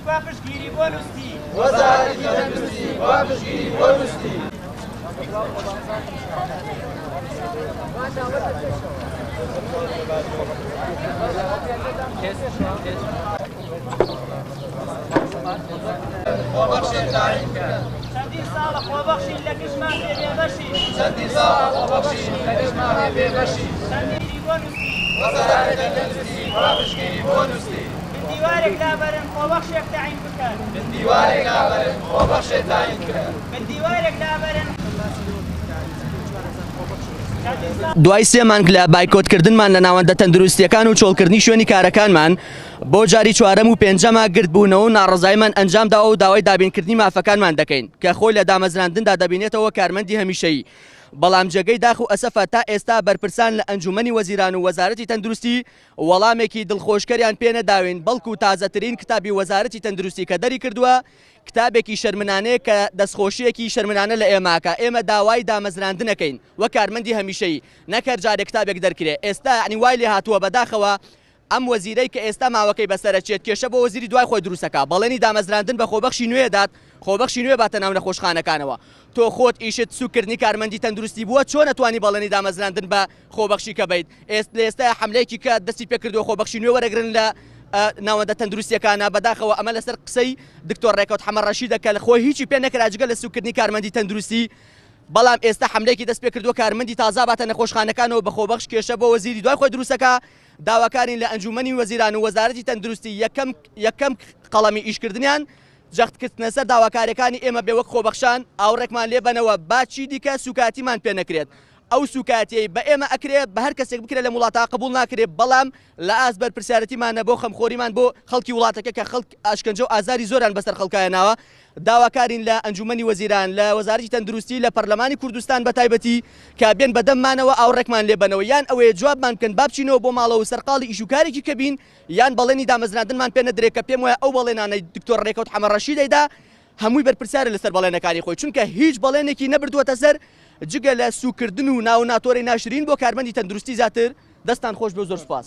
کوا پشتگیری بۆ نووستی؟ وەزارەتی تەندروستی کوا پشتگیری بۆ نووستی؟ خۆبەخشێ تاعین بکەن. چەندین ساڵە خۆبەخشین لە گشت مافێ بێبەشین. چەندین ساڵە خۆبەخشین لە گشت مافێ بێبەشین. چەندین بۆ نووستی؟ وەزارەتی تەندروستی کوا پشتگیری بۆ نووستی؟ من دیوارێک لابەرن خۆبەخشێک تەعین بکەن. من دیوارێک لابەرن خۆبەخشێ تەعین بکەن. من دیوارێک لابەرن. دوای سێ مانگ لە بایکۆتکردنمان لە ناوەندە تەندروستییەکان و چۆڵکردنی شوێنی کارەکانمان، بۆ جاری چوارەم و پێنجەمە گردبوونەوە و ناڕەزاییمان ئەنجامداوە و داوای دابینکردنی مافەکانمان دەکەین کە خۆی لە دامەزراندندا دەبینێتەوە کارمەندی هەمیشەیی بەڵام جێگەی داخ و ئەسەفە تا ئێستا بەرپرسان لە ئەنجومەنی وەزیران و وەزارەتی تەندروستی وەڵامێکی دڵخۆشکەریان پێ نەداوین بەڵکو تازەترین کتابی وەزارەتی تەندروستی کە دەریکردووە کتابێکی شەرمنانەیە کە دەستخۆشییەکی شەرمنانە لە ئێمە ئەکا، ئێمە داوای دامەزراندنەکەین وەک کارمەندی هەمیشەیی نەک هەر جارێک کتابێک دەرکرێ، ئێستا یەعنی وای لێهاتووە بەداخەوە ئەم وەزیرەی کە ئێستا ماوەکەی بەسەرەچێت کێشە بۆ وەزیری دوای خۆی دروستەکا، بەڵێنی دامەزراندن بە خۆبەخشی نوێ دات، خۆبەخشی نوێ باتە ناو نەخۆشخانەکانەوە، تۆ خۆت ئیشت سوککردنی کارمەندی تەندروستی بووە چۆن ئەتوانی بەڵێنی دامەزراندن بە خۆبەخشی کە بیت ئێست لە ئێستایا حەملەیەکی کە دەستی پێکردووە خۆبەخشی نوێ وەرەگرن لە ناوەندە تەندروستیەکانە بەداخەوە ئەمە لەسەر قسەی دکتۆر ڕێکەوت حەمە ڕەشیدە کە لە خۆی هیچی پێ نەکرا جگە لە سوکردنی کارمەندی تەندروستی بەڵام ئێستا حەملەیەکی دەست پێکردووە کارمەندی تازە باتە نەخۆشخانەکانەوە بە خۆبەخش کێشە بۆ وەزیری دوای خۆی دروستەکە داواکارین لە ئەنجومەنی وەزیران و وەزارەتی تەندروستی یەکەم یەکەم قەڵەمی ئیشکردنیان جەختکردنە سەر داواکاریەکانی ئێمە بێ وەک خۆبەخشان ئاوڕێکمان لێ بەنەوە با چیدیکە سوکایەتیمان پێ نەکرێت ئەو سوکایەتیەی بە ئێمە ئەکرێ بە هەر کەسێک بکرێ لەم وڵاتە قبوڵ ناکرێ بەڵام لە ئاست بەرپرسیارەتیمانە بۆ خەمخۆریمان بۆ خەڵکی وڵاتەکە کە خەڵک ئەشکەنجە و ئازاری زۆریان بەسەر خەڵکایە ناوە داواکارین لە ئەنجومەنی وەزیران لە وەزارەتی تەندروستی لە پەرلەمانی کوردستان بە تایبەتی کە بێن بەدەممانەوە ئاوڕێکمان لێ بەنەوە یان ئەوەیە جوابمان بکەن با بچینەوە بۆ ماڵەوە و سەرقاڵی ئیش و کارێکی کە بین یان بەڵێنی دامەزراندنمان پێ نەدرێ کە پێم وایە ئەو بەڵێنانەی دکتۆر ڕێکەوت حەمە ڕەشید دەیدا هەمووی بەرپرسیارە لەسەر بەڵێنەکانی خۆی چونکە هیچ بەڵێنێکی نەبردووەتە سەر جگە لە سووکردن و ناو ناتۆرەی ناشرین بۆ کارمەندی تەندروستی زیاتر دەستان خۆش بێ و زۆر سوپاس.